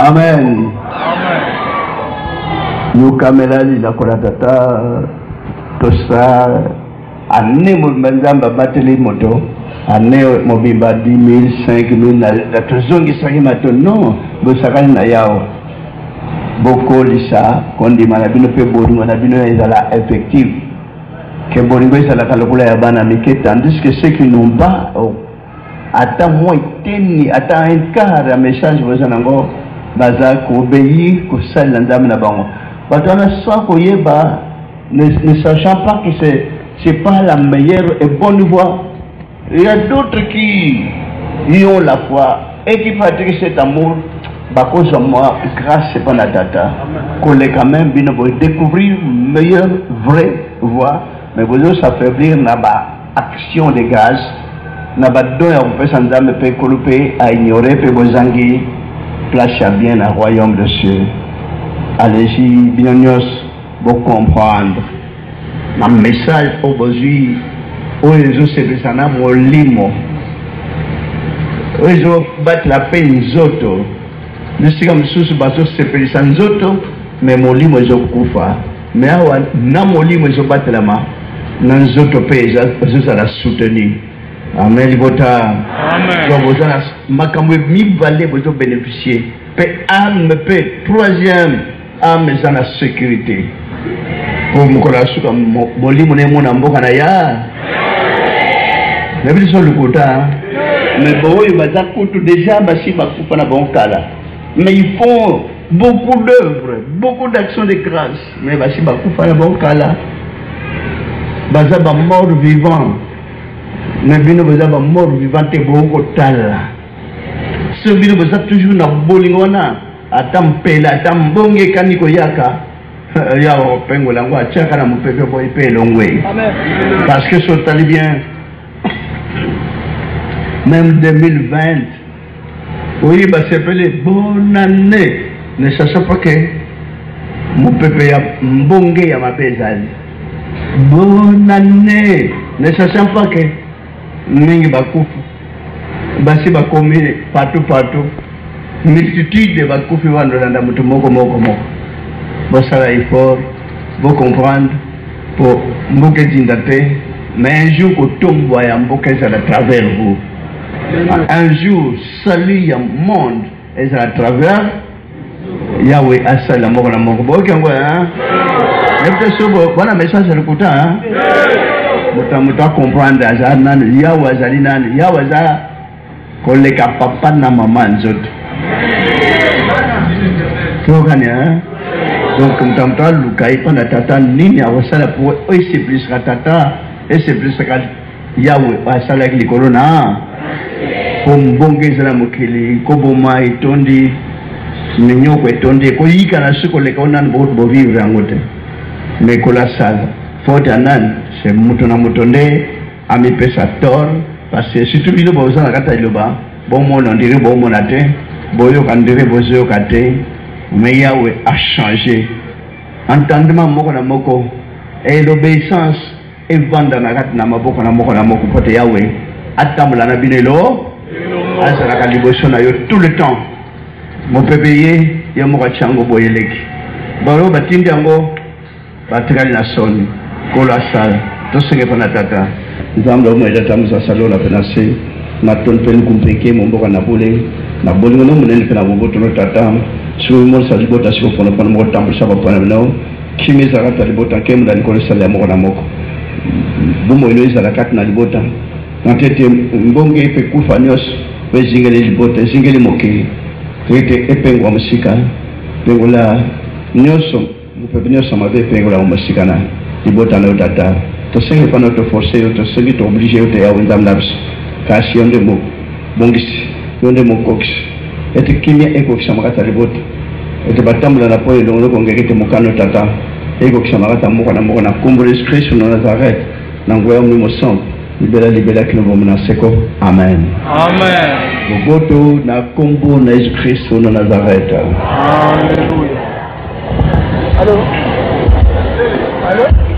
Amen. Yokamela lilako na tata tosa ane mobimba nzambe abateli moto ane mobimba 10 000 5 000 tozongisaki mato non bosakani na yawe bokolisa kondima na bino mpe bolingo na bino ezala effective ke bolingo ezalaka lokola ya bana mike tandis que ceux qui n'ont pas oh, ata mwa eteni ata un quart ya message boza nango baza koobéir kosalela nzambe na bango bato wana sans koyeba ne, ne sachant pas que c'est c'est pas la meilleure et bonne voie il y a d'autres qui y ont la foi et qui pratiquent cet amour bakozwa mwa grâce epa na tata koleka meme bino boye découvrir meilleure vraie voie mais bozo s'affaiblir na ba action de grâce na ba don ya kopesa nzambe mpe nkolo mpe aignore mpe bozangi place ya bien na royaume de cieux allez-y bino nyonso bocomprendre na message oyo bozwi oyo ezosepelisa na molimo oyo ezobatela mpe nzoto bisika mosusu bazosepelisa nzoto me molimo ezokufa me awa na molimo ezobatelama na nzoto mpe ezozala soutenu amen libota donc boza na makambo mibale bozobeneficie mpe ame mpe troisième ame eza na sécurité mpo mokolo ya suka molimo na emona mboka na ya na biso lokuta mais baoyo baza kutu deja basi bakufa na bango kala mais ils font beaucoup d'œuvres beaucoup d'actions de grâce mais basi bakufa na bango kala baza bamort vivant mais bino boza bamort vivant te bokotala so bino boza toujours na bolingo wana ata mpela ata mbonge ekani koyaka ya opengola yango atiaka na mopepe boye mpe elongwe parce que so otali bien même 2020 oyi basepeli bonne année ne sachant pas que mopepe ya mbonge ya mabe ezali bonne année ne sachant pas que mingi bakufi basi bakomi partout partout multitude bakufi wana olanda moto moko moko moko bosala effort bocomprendre mpo mboka etinda te mais un jour kotombwa ya mboka ezala travers vous un jour salut ya monde ezala travers yawe asalela moko na moko boyoki yango yebi so wana message ya lokuta moto moto acomprendre aza nani yawe azali nani yawe aza koleka papa na mama nzoto toyokani donc moto moto aluka ye mpo na tata nini akosala po esepelisaka tata esepelisaka Yawe asalaki likolo na mpo mbonge eza na mokili, koboma etondi, minyoko etondi, ekoyika na si koleka oyo nanu bokutu bovivre yango te. Mais kolasala faute ya nani? C'est moto na moto nde amipesa tort parce que surtout bino boza na kati ya liloba bomona ondire bomona te, boyoka ondire bozoyoka te, mais Yawe a changer entendement moko na moko et l'obéissance evanda na kati na maboko na moko na moko mpo te Yawe atambola na bino elo azalaka liboso na yo tout le temps mopepe ye ye moko atya yango boye eleki baoyo batindi yango batikali na soni nkolo asala tosenge mpo na tata nzambe omo etata mosasa lola mpe na se matondi mpe luku mpe nkembo mboka na bule na bolingo no monene mpe na boboto no tata soki omonisa libota siko ponopona moko tambwisa bapona bino Kimia ezala kati na libota, nkembo na likolo esala ya moko na moko. Bomoi no ezala kati na libota, na te ete mbonge mpe kufa nyonso oyo ezingeli libota, ezingeli mokili, to ete epengwa mosika, pengola nyonso, mopepe nyonso mabe epengola mosika na libota na yo Tata. Tosengi epai na yo, toforce yo, tosengi to oblige yo te Yawe Nzambe na biso, kasi yo nde mobongisi, yo nde mokokisi, ete kimia ekokisama kati ya libota. Ete batambola na pole elongo kongeka ete mokano Tata ekokisama kati ya mboka na mboka na nkombo na Yesu Kristo na Nazareth na nguya ya Molimo Santu libela libela kino bomoi na seko. Amen. Amen. Boboto na nkombo na Yesu Kristo na Nazareth. Alléluia. Allô? Allô?